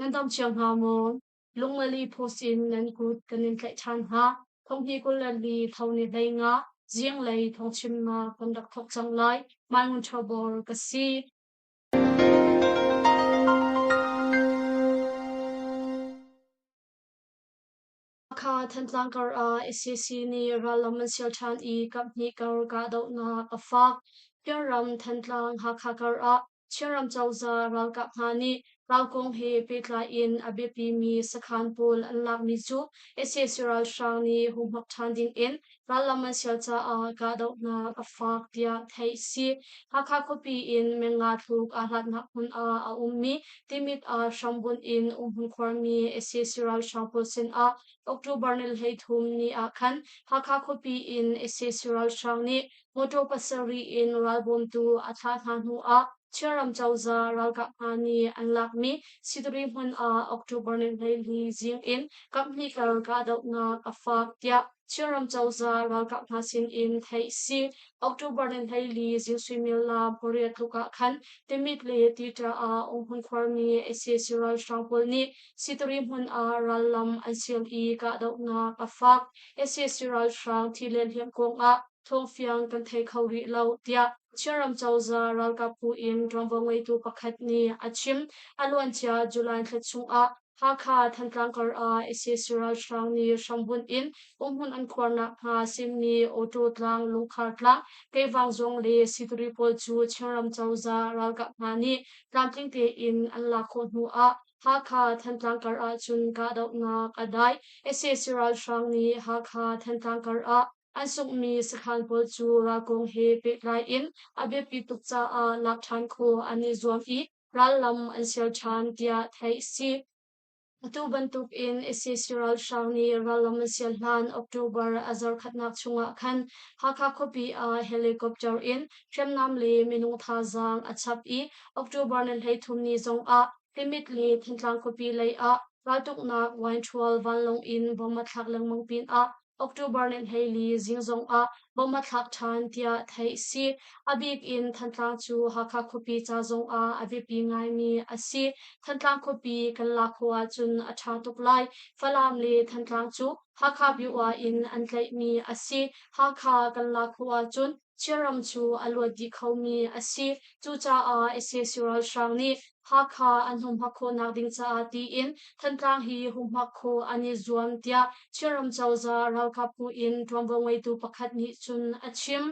Nan dam cio hna maw? Lunglei post in nan kut kan in tlaih ṭhan hna. Thonghni 24 tho ni 15 zinglei thawngchimnak kan rak thawk cang lai. Mai Ngun Ṭho ka si. Hakha Thantlang kar ah sac nih rallam an sial ṭhan i kaphnih kar kahdohnak a fak. Pialram Thantlang Hakha kar ah Chinram cozah ralkap hna nih ralkong he pehtlai in a biapimi sakhan pawl an lakmi cu sac ralhrang nih humhak ṭhan ding in rallam an sial caah kahdohnak a fak tiah theih a si. Hakha khuapi in meng nga tluk aa hlatnak hmun ah a ummi Timit ah hrambunh in umhmun khuarmi sac ralhrang pawl sinah October ni 33 ni ah khan Hakha khuapi in sac ralhrang nih motor pasarih in ralbawmtu a thlah hna hnu ah Chinram cozah ralkap hna nih an lakmi Sidri hmun ah October ni 24 zing in kaphnih kar kahdohnak a fak tiah Chinram cozah ralkap hna sin in theih a si. October ni 24 zing suimilam pariat tluk ah khan Timit le Tita ah umhmun khuarmi sac ralhrang pawl nih Sitari hmun ah rallam an sial i kahdohnak a fak. Sac ralhrang thi le hliam kong ah thawngfiang kan thei kho rih lo tiah Chinram cozah ralkap phu in ṭuanvo ngeitu pakhat nih a chim. A luancia July thla chung ah Hakha Thantlang kar ah sac ralhrang nih hrambunh in umhmun an khuarnak hna simi Auto tlang, Lungkhar tlang, Keivang zung le Situri pawl cu Chinram cozah ralkap hna nih tlamtling tein an lak khawh hnu ah Hakha Thantlang kar ahcun kahdohnak a dai. Sac ralhrang nih Hakha Thantlang kar ah an sunghmi sakhan pawl cu ralkong he pehtlai in a biapi tuk caah lak ṭhan khawh an i zuam i rallam an sial ṭhan tiah theih a si. Atu bantuk in sac ralhrang nih rallam an sial hlan October a zarhkhatnak chungah khan Hakha khuapi ah helicopter in hriamnam le minung thazaang a chap i October ni 33 ni zong ah Timit le Thantlang khuapi lei ah raltuknak Wainṭhual vanlawng in bom a thlak lengmang pinah October ni 24 zing zong ah bom a thlak ṭhan tiah theih a si. A bik in Thantlang cu Hakha khuapi ca zong ah a biapi ngaimi a si. Thantlang khuapi kan lak khawh ahcun a ṭha tuk lai. Falam le Thantlang cu Hakha Byuwa in an tlaihmi a si. Hakha kan lak khawh ahcun Chinram cu a luat dih khomi a si. Cucaah sac ralhrang nih Hakha an humhak khawhnak ding caah tiin Thantlang hi humhak khawh an i zuam tiah Chinram cozah ralkap phu in ṭuanvo ngeitu pakhat nih cun a chim.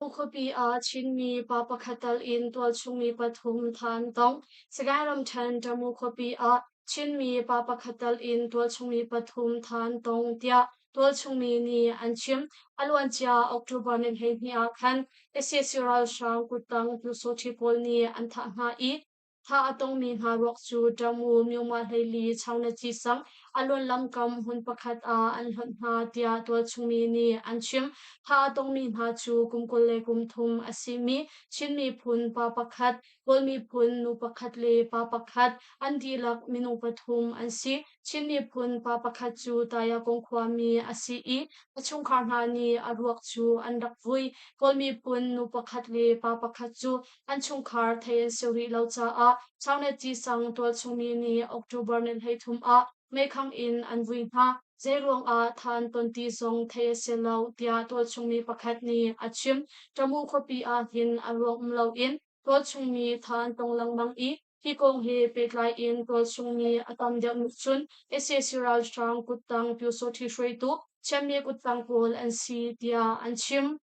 Khuapi ah Chinmi pa pakhat tal in tualchungmi pathum tha an tong. Sagaing ramṭhen Tamu khuapi ah Chinmi pa pakhat tal in tualchungmi pathum tha an tong tiah tualchungmi nih an chim. A luancia October ni 12 ah khan sac ralhrang kuttang pyusawṭhi pawl nih an thah hna i thah a tongmi hna ruak cu Tamu Myoma 14 Changnaci sang a luan lamkam hmun pakhat ah an hlonh hna tiah tualchungmi nih an chim. Thah a tongmi hna cu kum 23 a simi Chin miphun pa pakhat, Kawl miphun nu pakhat le pa pakhat, an dihlak minung pathum an si. Chin miphun pa pakhat cu Tayakung khuami a si i a chungkhar hna nih a ruak cu an rak vui. Kawl miphun nu pakhat le pa pakhat cu an chungkhar theih an si rih lo caah Chaunetci sang tualchungmi nih October ni 33 ah meikhang in an vui hna. Zeiruang ah tha an ton ti zong theih a si lo tiah tualchungmi pakhat nih a chim. Tamu khuapi ah hin a ruak um loin tualchungmi tha an tong lengmang i Hi kong he pehtlai in tualchungmi a tam deuh nih cun sac ralhrang kuttang Pyusawṭhi hruaitu Chianmi kuttang pawl an si tiah an chim.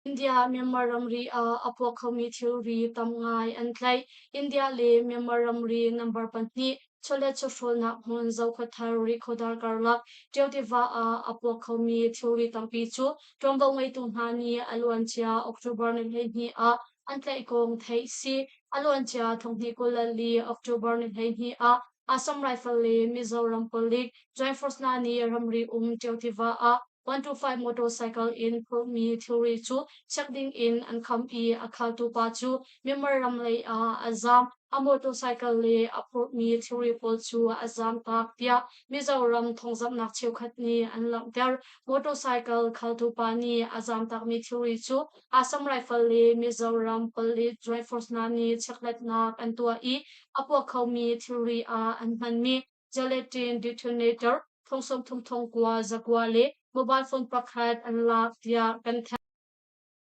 India Myanmar ramri ah a puak khomi thilri tam ngai an tlaih. India le Myanmar ramri number pahnih chawlet chawhrawlnak hmun Zokhawthar Rihkhawdar karlak Ṭio tiva ah a puak khomi thilri tampi cu ṭuanvo ngeitu hna nih a luancia October ni 12 ah an tlaih kong theih si. A luancia 2024 October ni 12 ah Assam Rifle le Mizoram palik Joint Force hna nih ramri um Ṭio tiva ah 125 motorcycle in phurhmi thilri cu check ding in an kham i a khaltu pa cu Myanmar ram lei ah a zaam. a motorcycle le a phurhmi thilri pawl cu a zaamtak tiah Mizoram thawngzamhnak cheukhat nih an langhter. Motorcycle khaltu pa nih a zaamtakmi thilri cu Assam Rifle le Mizoram Police Joint Force hna nih chekhlatnak an tuah i a puak khomi thilri ah an hmanmi gelatin detonator thong 30 thong kua zakua le mobile phone pakhat an lak tiah kan theih.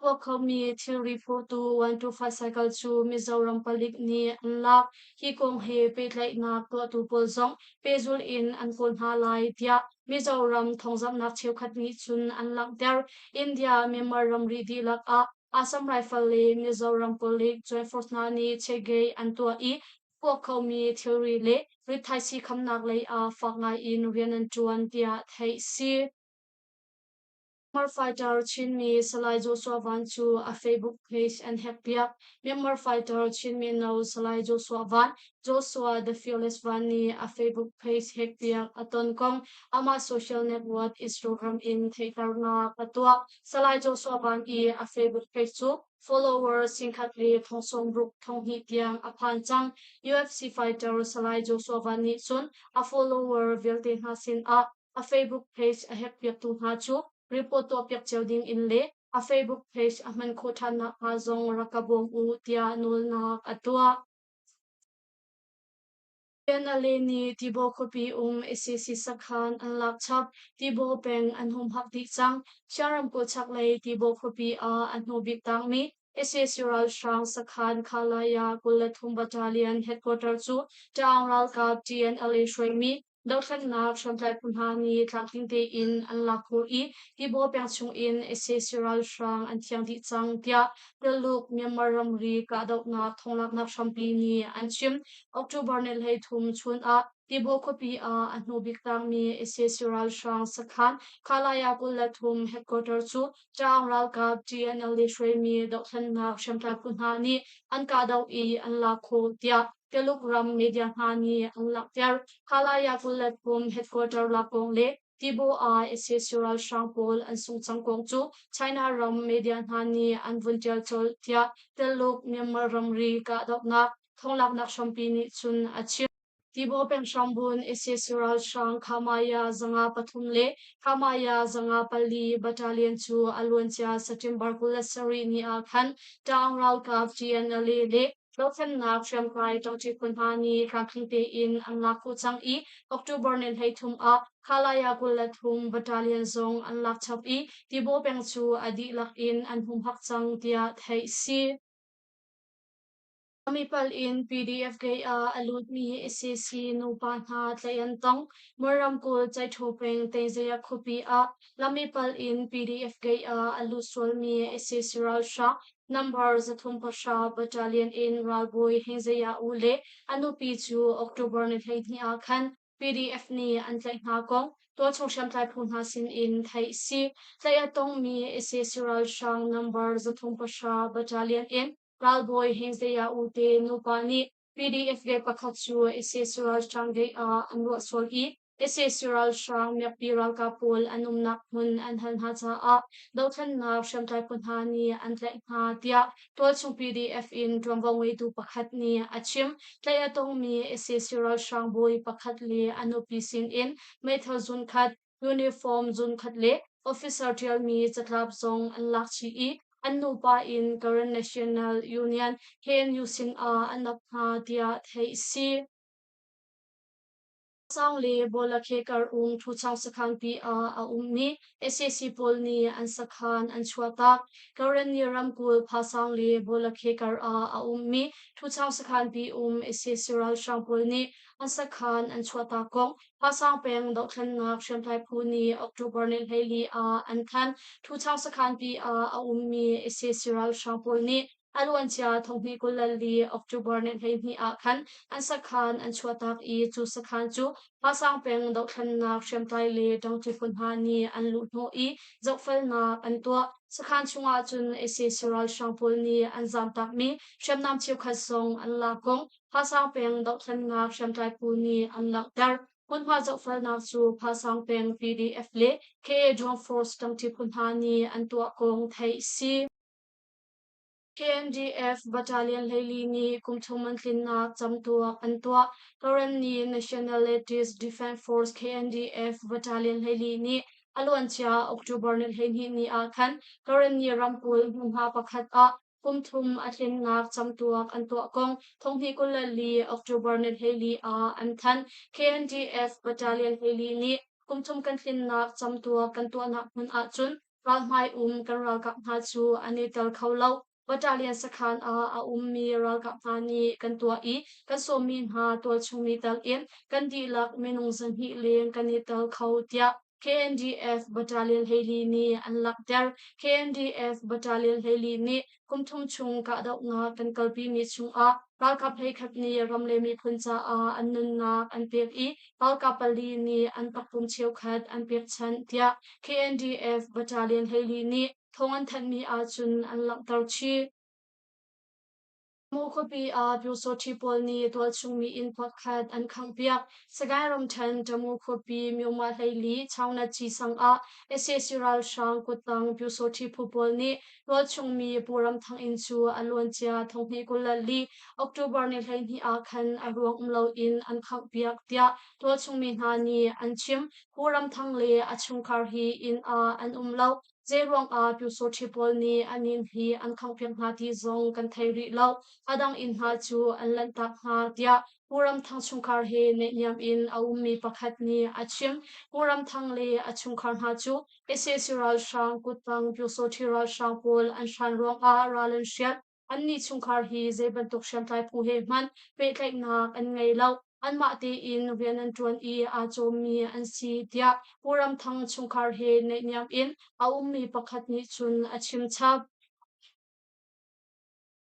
Puak khomi thilri phurtu 125 cycle cu Mizoram palik nih an lak. Hi kong he pehtlaihnak tuahtu pawl zong pehzulh in an kawl hna lai tiah Mizoram thawngzamhnak cheukhat nih cun an langhter. India Myanmar ramri dihlak ah Assam Rifle le Mizoram palik Joint Force hna nih checkgate an tuah i puak khomi thilri le rithaisii khamnak lei ah fak ngai in rian an ṭuan tiah theih si. Myanmar fighter Chinmi Salai Joshua Van cu a Facebook page an hack piak. Myanmar fighter Chinmi no Salai Joshua Van, Joshua the Fearless Van nih a Facebook page hack piak a ton kong amah social network Instagram in theihternak a tuah. Salai Joshua Van i a Facebook page cu follower singkhat le thong sawmruk thong hnih tiang a phan cang. UFC fighter Salai Joshua Van nih cun a follower vialte hna sinah a Facebook page a hack piaktu hna cu report tuahpiak cio ding in le a Facebook page a hman khawh ṭhan nakhnga zong rak ka bawm u tiah nawlnak a tuah. Pianale nih Tibaw khuapi um sac sakhan an lak chap. Tibaw peng an humhak dih cang. Chin ramkulh chaklei Tibaw khuapi ah a hnubik tangmi sac ralhrang sakhan Khalaya 23 Battalion headquarter cu Ṭaang ralkap TNLA hruaimi Dothlennak hriamtlai phu hna nih tlamtling tein an lak khawh i Tibaw peng chungin sac ralhrang an thiang dih cang tiah Tuluk Myanmar ramri kahdohnak thonglaknak hrampi nih an chim. October ni 13 chun ah Tibaw khuapi ah a hnubik tangmi sac ralhrang sakhan Khalaya 23 headquarter cu Ṭaang ralkap TNLA hruaimi dothlennak hriamtlai phu hna nih an kahdoh i an lak khawh tiah Tuluk ram media hna nih an langhter. Khalaya 23 headquarter lak kong le Tibaw ah sac ralhrang pawl an sung cang kong cu China ram media hna nih an vun ṭial colh tiah Tuluk Myanmar ramri kahdohnak thonglaknak hrampi nih cun a chim. Tibaw peng hrangbun sac ralhrang Khamaya 503 le Khamaya 504 battalion cu a luancia September 27 ni ah khan Taung ralkap TNLA le Dothlennak hriamtlai ṭangṭi phun hna nih tlamtling tein an lak khawh cang i October ni 33 ah Khalaya 23 battalion zong an lak chap i Tibaw peng cu a dihlak in an humhak cang tiah theih si. Mipal in PDF gate ah a lutmi sac nupa hna tlaih an tong. Mui ramkulh Caithaw peng Tengzaya khuapi ah lamipal in PDF gate ah a lut sualmi sac ralhrang number 310 battalion in ralbawi Hengzaya U le a nupi cu October ni 12 ah khan PDF nih an tlaih hna kong tualchung hriamtlai phu hna sin in theih a si. Tlaih a tongmi sac ralhrang number 310 battalion in ralbawi Hengzaya U te nupa nih PDF gate pakhat cu sac ralhrang gate ah an ruah sual i sac ralhrang miakpi ralkap pawl an umnak hmun an hal hna caah dothlennak hriamtlai phu hna nih an tlaih hna tiah tualchung PDF in ṭuanvo ngeitu pakhat nih a chim. Tlaih a tongmi sac ralhrang bawi pakhat le a nupi sinin meithal zunkhat, uniform zunkhat le officer ṭialmi catlap zong an lak chih i an nupa in Karen National Union KNU sinah an ap hna tiah theih a si. Sang le Bawlakhe kar um Thuchang sakhanpi ah a ummi sac pawl nih an sakhan an chuahtak. Karenni ramkulh Phasang le Bawlakhe kar ah a ummi Thuchang sakhanpi um sac ralhrang pawl nih an sakhan an chuahtak kong Phasang peng dohthlennak hriamtlai phu nih October ni 14 ah an thanh. Thuchang sakhanpi ah a ummi sac ralhrang pawl nih A luancia thonghnih 24 October ni 12 ah khan an sakhan an chuahtak i cu sakhan cu Pasang peng dohthlennak hriamtlai le ṭangṭi phu hna nih an luhhnawh i zohfelnak an tuah. Sakhan chungah cun sac ralhrang pawl nih an zamtakmi hriamnam cheukhat zong an lak kong Pasang peng dohthlennak hriamtlai phu nih an langhter. Hmunhma zohfelnak cu Pasang peng PDF le KA Drone Force ṭangṭi phu hna nih an tuah kong theih a si. KNDF Battalion 14 nih kum thum an tlinnak camtuak an tuah. Karenni Nationalities Defense Force KNDF Battalion 14 nih a luancia October ni 12 ni ah khan Karenni ramkulh hmunhma pakhat ah kum thum a tlinnak camtuak an tuah kong 2024 October ni 14 ah an thanh. KNDF Battalion 14 nih kum thum kan tlinnak camtuak kan tuahnak hmun ahcun Ralhmai um kan ralkap hna cu an i tel kho lo. Battalion sakhan ah a ummi ralkap hna nih kan tuah i kan sawmmi hna tualchungmi tel in kan dihlak minung 200 leng kan i tel kho tiah KNDF Battalion 14 nih an langhter. KNDF Battalion 14 nih kum thum chung kahdohnak kan kalpimi chungah ralkap 11 nih ram le miphun caah an nunnak an pek i ralkap pali nih an takpum cheukhat an pekchanh tiah KNDF Battalion 14 nih thawng an thanhmi ahcun an langhter chih. Mu khuapi ah Pyusawṭhi pawl nih tualchungmi inn pakhat an khanghpiak. Sagaing ramṭhen Tamu khuapi Myomah 14 Chaunatci sang ah sac ralhrang kuttang Pyusawṭhi phu pawl nih tualchungmi Pu Ram Thang inn cu a luancia 2024 October ni 12 ah khan a ruang um loin an khanghpiak tiah tualchungmi hna nih an chim. Pu Ram Thang le a chungkhar hi inn ah an um lo. Zeiruang ah Pyusawṭhi pawl nih an inn hi an khanghpiak hna ti zong kan thei rih lo. A dang inn hna cu an lanhtak hna tiah Pu Ram Thang chungkhar he naihniam in a ummi pakhat nih a chim. Pu Ram Thang le a chungkhar hna cu sac ralhrang kuttang Pyusawṭhi ralhrang pawl an hran ruangah ral an hrial. Annih chungkhar hi zei bantuk hriamtlai phu he hmanh pehtlaihnak an ngei lo. Anmah tein rian an ṭuan i aa cawmmi an si tiah Pu Ram Thang chungkhar he naihniam in a ummi pakhat nih cun a chim chap.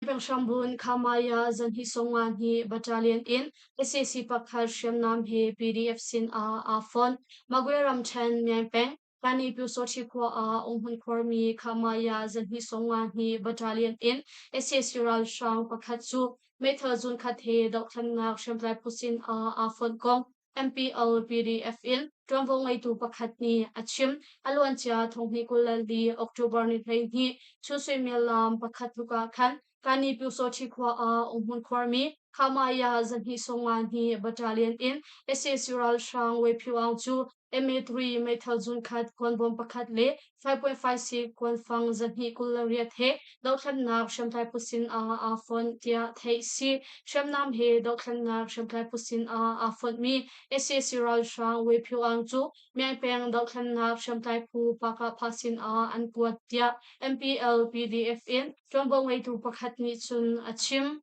Penghrambun Khamaya Zanhnih Songa Hnih Battalion in sac pakhat hriamnam he PDF sin ah aa fonh. Magwe ramṭhen Myaing peng Kani Pyusawṭhi khua ah umhmun khuarmi Khamaya Zanhnih Songa Hnih Battalion in sac ralhrang pakhat cu meithal zunkhat he dohthlennak hriamtlai phu sin ah aa fonh kong MPL PDF in ṭuanvo ngeitu pakhat nih a chim. A luancia 2024 October ni 12 chun suimilam pakhat tluk ah khan Kani Pyusawṭhi khua ah umhmun khuarmi Khamaya Zanhnih Songa Hnih Battalion in sac ralhrang Wei Phyu Aung cu MA3 meithal zunkhat kuanbawm pakhat le 5.56 kuanfang 228 he dohthlennak hriamtlai phu sin ah aa fonh tiah theih si. Hriamnam he dohthlennak hriamtlai phu sin ah aa fonhmi sac ralhrang Wei Phyu Aung cu Myaing peng dohthlennak hriamtlai phu Pakah sin ah an kuat tiah MPL PDF in ṭuanvo ngeitu pakhat nih cun a chim.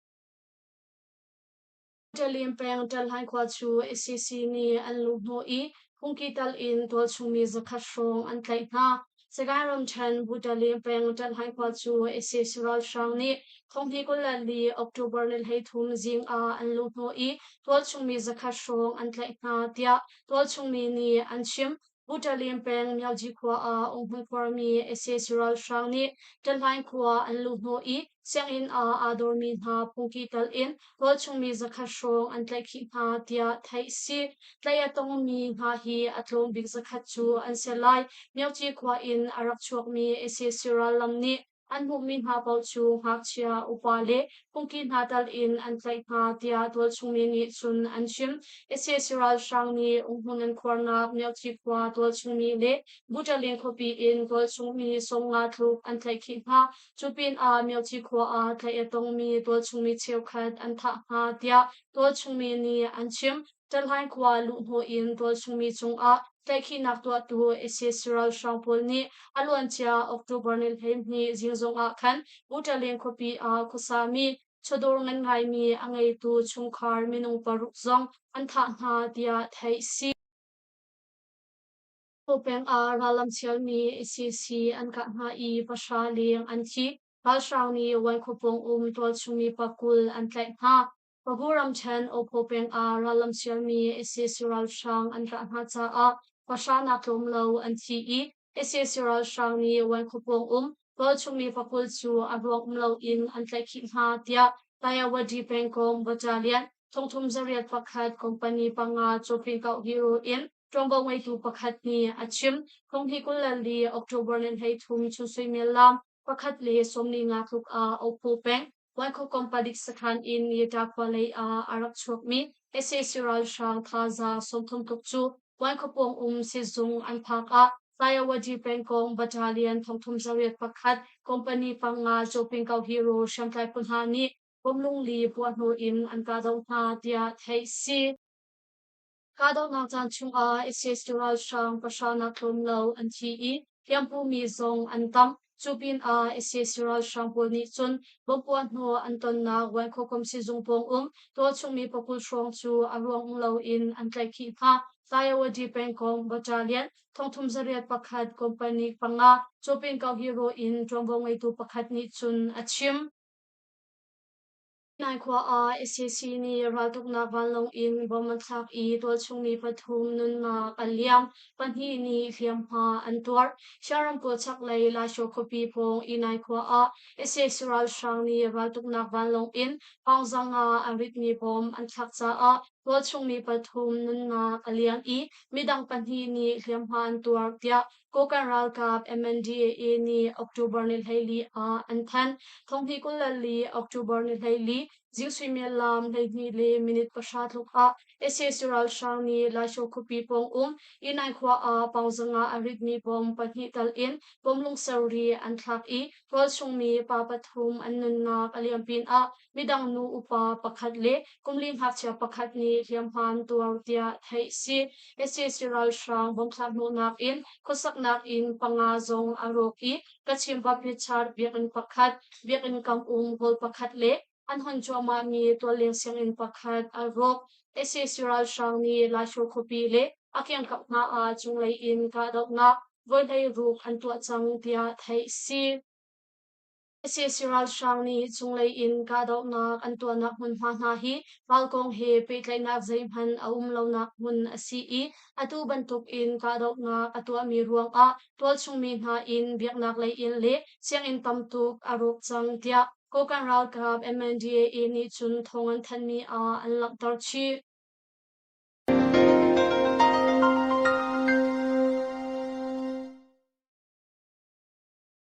Ṭalim peng Ṭalhain khua cu sac nih an luhhnawh i phungki tal in tualchungmi 100 hrawng an tlaih hna. Sagaing ramṭhen Butalim peng Ṭalhain khua cu sac ralhrang nih 2024 October ni 13 zing ah an luhhnawh i tualchungmi 100 hrawng an tlaih hna tiah tualchungmi nih an chim. Butalim peng Myaugyi khua ah umhmun khuarmi sac ralhrang nih Ṭahlaing khua an luhhnawh i sianginn ah aa dormi hna phungki tal in tualchungmi 100 hrawng an tlaihkhih hna tiah theih si. Tlaih a tongmi hna hi a tlawm bik 100 cu an si lai. Myaugyi khua in a rak chuakmi sac rallam nih an hmuhmi hna paoh cu ngakchia, upa le phungki hna tal in an tlaih hna tiah tualchungmi nih cun an chim. Sac ralhrang nih umhmun an khuarnak Myothi khua tualchungmi le Buṭalin khuapi in tualchungmi 50 tluk an tlaihkhih hna. Cu pinah Myothi khua ah tlaih a tongmi tualchungmi cheukhat an thah hna tiah tualchungmi nih an chim. Ṭalhain khua luhhnawh in tualchungmi cungah tlaihkhihnak tuahtu sac ralhrang pawl nih a luancia October ni 12 zing zongah khan Buṭalin khuapi ah khuasami chawdawr ngan ngaimi a ngeitu chungkhar minung paruk zong an thah hna tiah theih si. Peng ah rallam thialmi sac an kah hna i pahra leng an thi. Ralhrang nih Wai pawng um tualchungmi pakul an tlaih hna. Pagu ramṭhen Ophaw peng ah rallam sialmi sac ralhrang an kah hna caah pahra nak tlawm lo an thi i sac ralhrang nih Waikhua pawng um tualchungmi pakul cu a ruang um loin an tlaihkhih hna tiah Tayawadi pengkomh Battalion 3801 company panga Cawpin Kauh Hero in ṭuanvo ngeitu pakhat nih a chim. 2024 October ni 13 chun suimilam. 1:45 tluk ah Ophu peng Laikhawkawm palik sakhan in Yeta khua lei ah a rak chuakmi sac ralhrang thazaang 30 tluk cu Laikhaw pawng um sizung an phak ah Tayawadi pengkong battalion 31 company 5 Chopingko Hero hriamtlai phu hna nih bomlungli puahhnawh in an kahdoh hna tiah theih si. Kahdohnak caan chungah sac ralhrang pahra nak tlawm lo an thi i hliampumi zong an tam. Cu pinah sac ralhrang pawl nih cun bomb puahhnawh an tonnak Vuankhawkom sizung pawng um tualchungmi pakul hrawng cu a ruang um loin an tlaihkhih hna. Tayawadi pengkomh battalion 31 company 5 Cawpingkau hero in ṭuanvo ngeitu pakhat nih cun a chim. Nai khua ah sac nih raltuknak vanlawng in bomb an thlak i tualchung mi pathum nunnak a liam, pahnih nih hliamhma an tuar. Shan ramkulh chaklei Laishaw khuapi pawng Inai khua ah sac ralhrang nih raltuknak vanlawng in Paungzang ah an ritmi bomb an thlak caah tualchung mi pathum nunnak a liam i midang pahnih nih hliamhma an tuar, tiah Kokang ralkap MNDAA nih October ni 14 ah an thanh. 2024 October ni 14 zing suimilam 12 le minute 10 tluk ah sac ralhrang nih Laishaw khuapi pawng um Inai khua ah paungzang ah a ritmi bom pahnih tal in bom lungser ri an thlak i tualchungmi pa pathum an nunnak a liam pinah midang nu upa pakhat le kumli ngakchia pakhat nih hliamhma an tuar tiah theih si. Sac ralhrang bomthlak hnawhnak in khuasaknak inn panga zong a rawk i Kachin Baptist biakinn pakhat, biakinn kam um hall pakhat le an hon cuahmahmi tualleng sianginn pakhat a rawk. Sac ralhrang nih Laishaw khuapi le a kiangkap hna ah cunglei in kahdohnak voi 16 an tuah cang tiah theih si. Sac ralhrang nih cunglei in kahdohnak an tuahnak hmunhma hna hi ral kong he pehtlaihnak zeihmanh a um lonak hmun a si i atu bantuk in kahdohnak a tuahmi ruangah tualchungmi hna inn, biaknak lei inn le sianginn tam tuk a rawk cang tiah Kokang ralkap MNDAA nih cun thawng an thanhmi ah an langhter chih.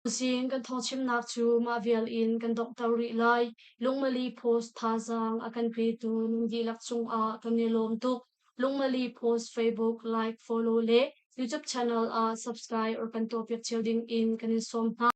Tuzing kan thawngchimnak cu mah vial in kan donghter rih lai. Lungmali Post thazaang a kan petu nan dihlak cungah kan i lawm tuk. Lungmali Post Facebook like, follow le YouTube channel ah subscribe or kan tuahpiak cio ding in kan in sawm hna.